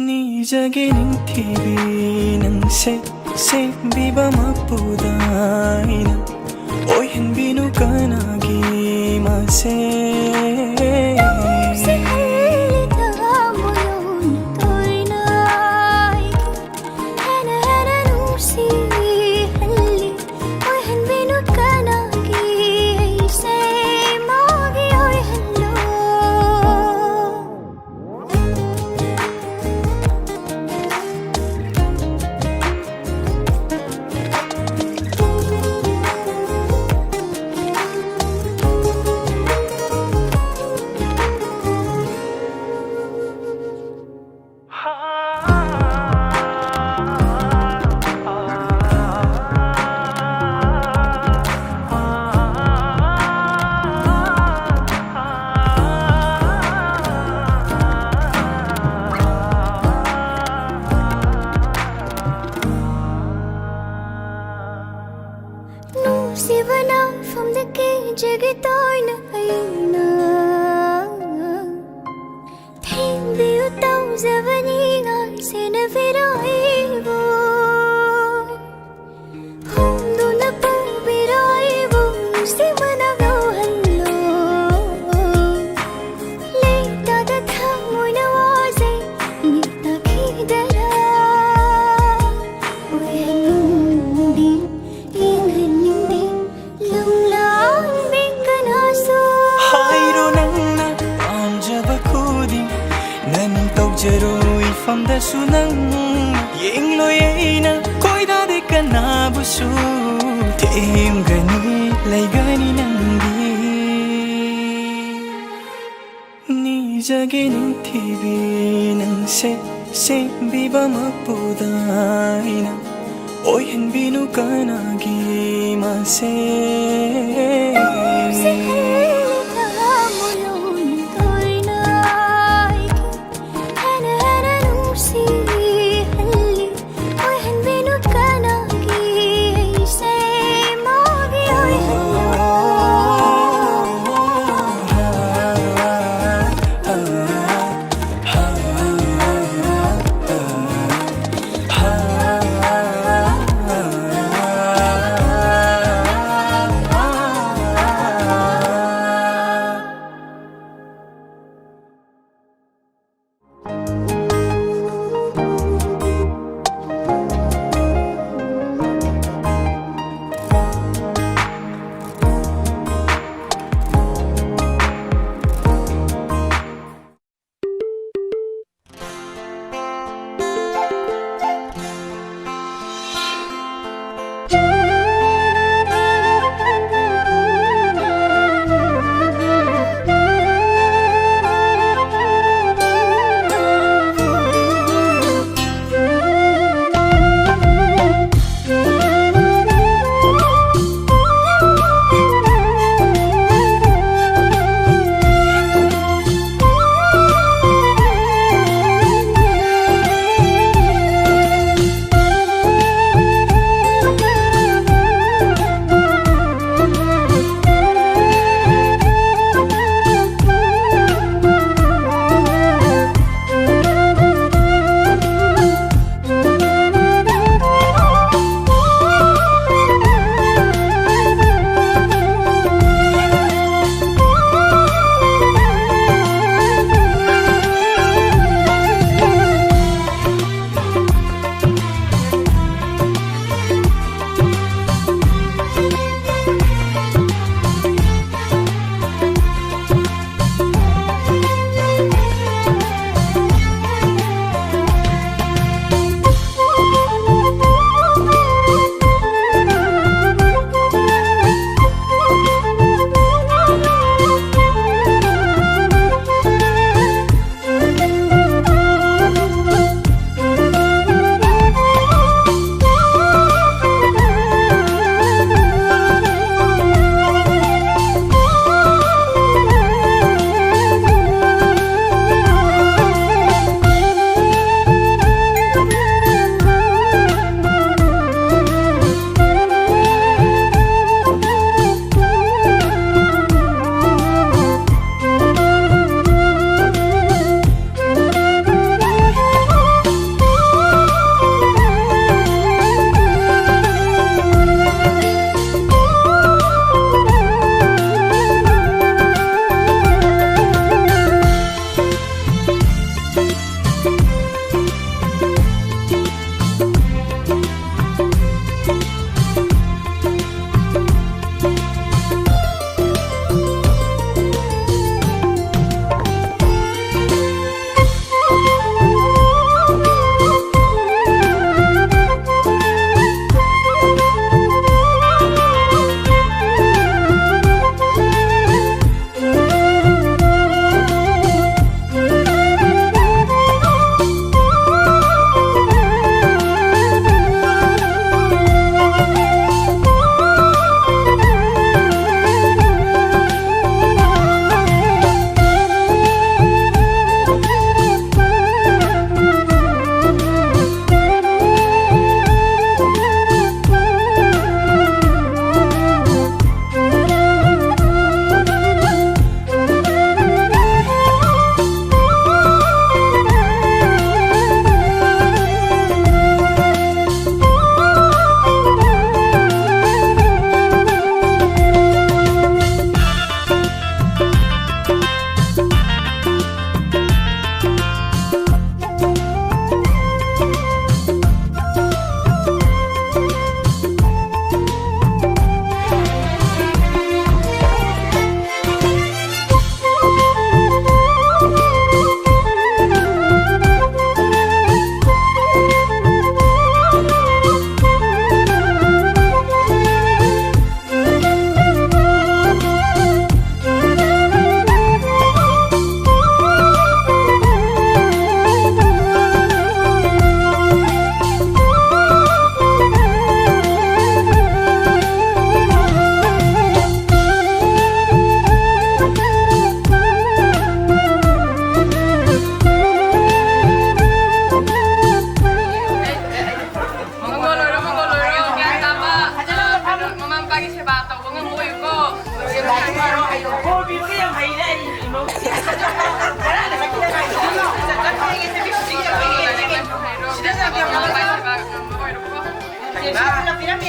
ꯅꯤꯖꯒꯦ ꯅꯤꯡꯊꯤꯕꯤ ꯅꯪꯁꯦ, ꯁꯦꯝꯕꯤꯕ ꯃꯄꯨꯗ ꯑꯩꯅ ꯑꯣꯏꯍꯟꯕꯤꯅꯨ ꯀꯅꯥꯒꯤ ꯃꯁꯦ꯫ ꯅꯨꯡꯁꯤꯍꯜꯂꯤ ꯊꯃꯣꯏ ꯌꯧꯅ ꯇꯣꯏꯅ ꯑꯩꯒꯤ꯫ ꯍꯦꯟꯅ ꯍꯦꯟꯅ ꯅꯨꯡꯁꯤꯍꯜꯂꯤ, ꯑꯣꯏꯍꯟꯕꯤꯅꯨ ꯀꯅꯥꯒꯤ ꯑꯩꯁꯦ꯫ ꯑꯩꯅ ꯊꯦꯝꯕꯤꯌꯨ ꯇꯧꯖꯕꯅꯤ, ꯉꯥꯛꯁꯦꯟꯅꯕꯤꯔꯣ ꯑꯩꯕꯨ꯫ ꯍꯣꯡꯗꯨꯅ ꯄꯨꯕꯤꯔꯣ ꯑꯩꯕꯨ, ꯅꯨꯡꯁꯤꯕꯅ ꯉꯧꯍꯜꯂꯣ꯫ ꯂꯩꯇꯥꯗ ꯊꯃꯣꯏꯅ ꯋꯥꯖꯩ, ꯃꯤꯠ ꯇꯥꯈꯤꯗꯔ ꯑꯣꯏꯍꯟꯅꯤꯡꯗꯦ, ꯌꯦꯡꯍꯟꯅꯤꯡꯗꯦ꯫ ꯂꯝꯂꯥꯡꯕꯤ ꯀꯅꯥꯁꯨ꯫ ꯍꯥꯏꯔꯣ ꯅꯪꯅ ꯄꯥꯝꯖꯕ ꯈꯨꯗꯤꯡ, ꯅꯪ ꯇꯧꯖꯔꯣ ꯏꯐꯝꯗꯁꯨ ꯅꯪ꯫ ꯌꯦꯡꯂꯣꯏ ꯑꯩꯅ ꯀꯣꯏꯗꯥꯗꯦ ꯀꯅꯥꯕꯨꯁꯨ꯫ ꯊꯦꯝꯒꯅꯤ ꯂꯩꯒꯅꯤ ꯅꯪꯗꯤ꯫ ꯅꯤꯖꯒꯦ ꯅꯤꯡꯊꯤꯕꯤ ꯅꯪꯁꯦ, ꯁꯦꯝꯕꯤꯕ ꯃꯄꯨꯗ ꯑꯩꯅ ꯑꯣꯏꯍꯟꯕꯤꯅꯨ ꯀꯅꯥꯒꯤ ꯃꯥꯁꯦ꯫ ꯍꯦꯟꯅ ꯍꯦꯟꯅ ꯅꯨꯡꯁꯤꯍꯜꯂꯤ꯫ ꯑꯣꯏꯍꯟꯕꯤꯅꯨ ꯀꯅꯥꯒꯤ ꯑꯩꯁꯦ ꯃꯥꯒꯤ ꯑꯣꯏꯍꯜꯂꯣ꯫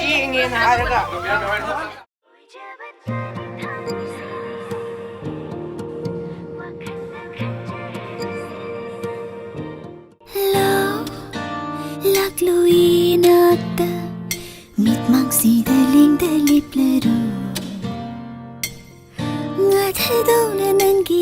ꯌꯦꯡꯉꯦꯅ ꯍꯥꯏꯔꯒ꯫ ꯂꯥꯛꯂꯨ ꯏꯅꯥꯛꯇ, ꯃꯤꯠꯃꯥꯡꯁꯤꯗ ꯂꯦꯡꯗ ꯂꯦꯞꯂꯔꯣ꯫ ꯉꯥꯊꯗꯧꯅ ꯅꯪꯒꯤ